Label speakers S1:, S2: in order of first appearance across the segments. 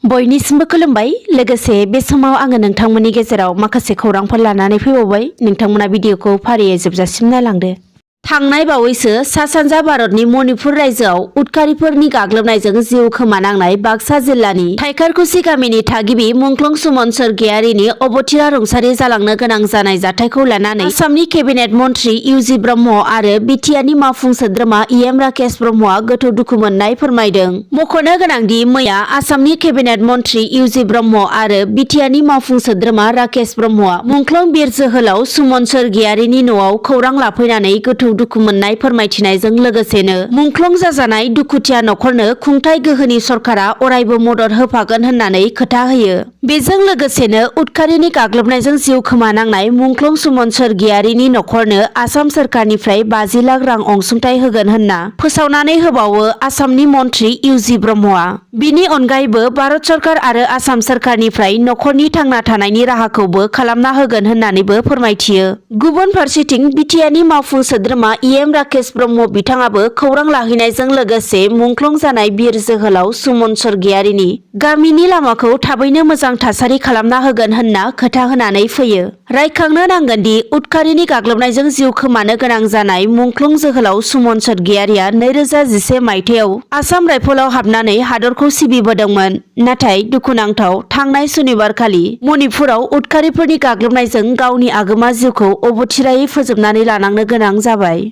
S1: बयनिसिमबो खुलुमबाय। लोगोसे बे समाव आङो नोंथांमोननि गेजेराव माखासे खौरांफोर लानानै फैबावबाय। नोंथांमोना भिडिअखौ फारियै जोबजासिम नायलांदो। थांनाय बावैसो सा सानजा भारतनि मणिपुर रायजोआव उदखारिफोरनि गाग्लोबनायजों जिउ खोमानांनाय बाक्सा जिल्लानि थाइखारकुसि गामिनि थागिबि मुंख्लं सुमन सोरगियारिनि अबथिरा रुंसारि जालांनो गोनां जानाय जाथायखौ लानानै आसामनि केबिनेट मन्त्रि इउजि ब्रह्म आरो बिटिआरनि मावफुं सोद्रोमा इएम राकेश ब्रह्मआ गोथौ दुखु मोननाय फोरमायदों। मख'नो गोनांदि मैया आसामनि केबिनेट मन्त्रि इउजि ब्रह्म आरो बिटिआरनि मावफुं सोद्रोमा राकेश ब्रह्मआ मुंख्लं बिर जोहोलाव सुमन सोरगियारिनि न'आव खौरां लाफैनानै गोथौ दुखु मोननाय फोरमायथिनायजों लोगोसेनो मुंख्लं जाजानाय दुखुथिया न'खरनो खुंथाय गोहोनि सरकारा अरायबो मदद होफागोन होननानै खोथा होयो। बेजों लोगोसेनो उदखारिनि गाग्लोबनायजों जिउ खोमानांनाय मुंख्लं सुमन सोरगियारिनि न'खरनो आसाम सोरखारनिफ्राय 50 लाख रां अनसुंथाइ होगोन होनना फोसावनानै होबावो आसामनि मन्त्रि इउजि ब्रह्मआ। बिनि अनगायैबो भारत सरकार आरो आसाम सोरखारनिफ्राय न'खरनि थांना थानायनि राहाखौबो खालामना होगोन होननानैबो फोरमायथियो। गुबुन फारसेथिं बिटिआरनि मावफुं सोद्रोमा इएम राकेश ब्रह्म बिथाङाबो खौरां लाहैनायजों लोगोसे मुंख्लं जानाय बिर जोहोलाव सुमन सोरगियारिनि गामिनि लामाखौ थाबैनो मोजां थासारि खालामना होगोन होनना खोथा होनानै फैयो। रायखांनो नांगोनदि उदखारिनि गाग्लोबनायजों जिउ खोमानो गोनां जानाय मुंख्लं जोहोलाव सुमन सोरगियारिया 2011 मायथाइयाव आसाम राइफलाव हाबनानै हादरखौ सिबिबोदोंमोन। नाथाय दुखुनांथाव थांनाय सनिबारखालि मणिपुराव उदखारिफोरनि गाग्लोबनायजों गावनि आगोमा जिउखौ अबथिरायै फोजोबनानै लानांनो गोनां जाबाय।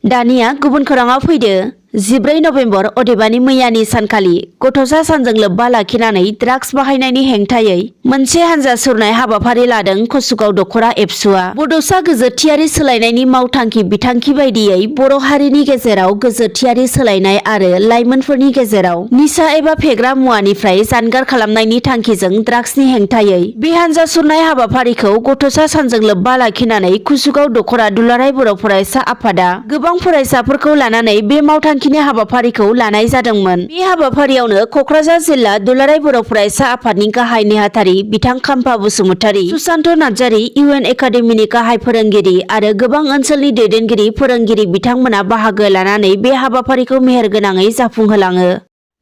S1: दानिया गुबुन खौराङाव फैदो। 14 नभेम्बर अदेबानि मैयानि सानखालि गथ'सा सानजों लोब्बा लाखिनानै ड्राग्स बाहायनायनि हेंथायै मोनसे हानजा सुरनाय हाबाफारि लादों कसुगाव दख'रा एबसुआ। बड'सा गोजोरथियारि सोलायनायनि मावथांखि बिथांखि बायदियै बर' हारिनि गेजेराव गोजोरथियारि सोलायनाय आरो लाइमोनफोरनि गेजेराव निसा एबा फेग्रा मुवानिफ्राय जानगार खालामनायनि थांखिजों ड्राग्सनि हेंथायै बे हानजा सुरनाय हाबाफारिखौ गथ'सा सानजों लोब्बा लाखिनानै कसुगाव दख'रा दुलाराय बर' फरायसा आफादा गोबां फरायसाफोरखौ लानानै बे मावथांखि हाबाफारिखौ लानाय जादोंमोन। बे हाबाफारियावनो क'क्राझार जिल्ला दुलाराय बर' फरायसा आफादनि गाहाय नेहाथारि बिथां खाम्फा बसुमतारी, सुशान्त नार्जारी, इउएन एकाडेमिनि गाहाय फोरोंगिरि आरो गोबां ओनसोलनि दैदेनगिरि फोरोंगिरि बिथांमोना बाहागो लानानै बे हाबाफारिखौ मेहेरगोनाङै जाफुंहोलाङो।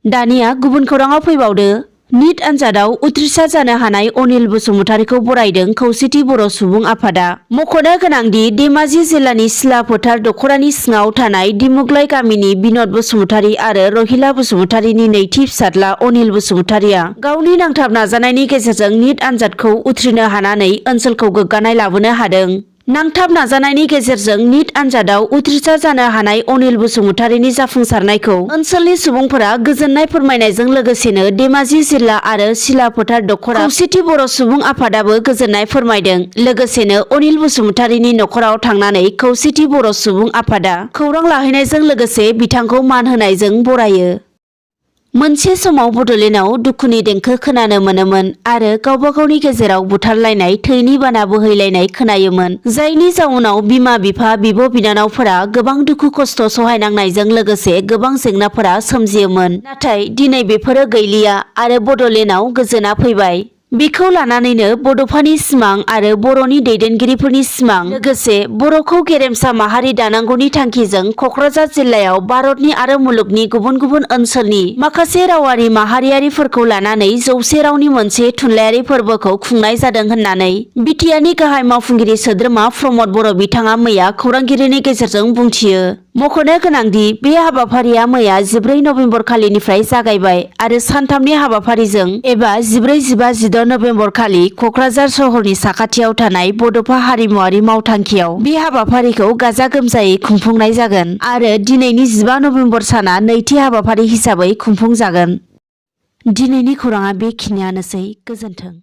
S1: दानिया गुबुन खौराङाव फैबावदो। निट आनजादाव उथ्रिसार जानो हानाय अनिल बसुमतारीखौ बरायदों खौसेथि बर' सुबुं आफादा। मख'नो गोनांदि धेमाजि जिल्लानि सिला फोथार दख'रानि सिङाव थानाय दिमुगलाइ गामिनि बिनद बसुमतारी आरो रहिला बसुमतारीनि नैथि फिसाज्ला अनिल बसुमतारीया गावनि नांथाब नाजानायनि गेजेरजों निट आनजादखौ उथ्रिनो हानानै ओनसोलखौ गोग्गानाय लाबोनो हादों। नांथाब नाजानायनि गेजेरजों निट आनजादाव उथ्रिसार जानो हानाय अनिल बसुमतारीनि जाफुंसारनायखौ ओनसोलनि सुबुंफोरा गोजोननाय फोरमायनायजों लोगोसेनो धेमाजि जिल्ला आरो सिला फोथार दख'रा खौसेथि बर' सुबुं आफादाबो गोजोननाय फोरमायदों। लोगोसेनो अनिल बसुमतारीनि न'खराव थांनानै खौसेथि बर' सुबुं आफादा खौरां लाहैनायजों लोगोसे बिथांखौ मान होनायजों बरायो। मोनसे समाव बड'लेण्डआव दुखुनि देंखो खोनानो मोनोमोन आरो गावबा गावनि गेजेराव बुथारलायनाय थैनि बाना बोहैलायनाय खोनायोमोन। जायनि जाउनाव बिमा बिफा बिब' बिनानावफोरा गोबां दुखु खस्थ' सहायनांनायजों लोगोसे गोबां जेंनाफोरा सोमजियोमोन। नाथाय दिनै बेफोरो गैलिया आरो बड'लेण्डआव गोजोना फैबाय। बेखौ लानानैनो बड'फानि सिमां आरो बर'नि दैदेनगिरिफोरनि सिमां लोगोसे बर'खौ गेरेमसा माहारि दानांगौनि थांखिजों क'क्राझार जिल्लायाव भारतनि आरो मुलुगनि गुबुन गुबुन ओनसोलनि माखासे रावारि माहारियारिफोरखौ लानानै 100 रावनि मोनसे थुनलाइयारि फोरबोखौ खुंनाय जादों होननानै बिटिआरनि गाहाय मावफुंगिरि सोद्रोमा प्रमद बर' बिथाङा मैया खौरांगिरिनि गेजेरजों बुंथियो। मख'नो गोनांदि बे हाबाफारिया मैया 14 नभेम्बर खालिनिफ्राय जागायबाय आरो सानथामनि हाबाफारिजों एबा 14, 15, 16 नभेम्बर खालि क'क्राझार सहरनि साखाथियाव थानाय बड'फा हारिमुवारि मावथांखियाव बे हाबाफारिखौ गाजा गोमजायै खुंफुंनाय जागोन आरो दिनैनि 15 नभेम्बर साना नैथि हाबाफारि हिसाबै खुंफुंजागोन। दिनैनि खौराङा बेखिनियानोसै। गोजोन्थों।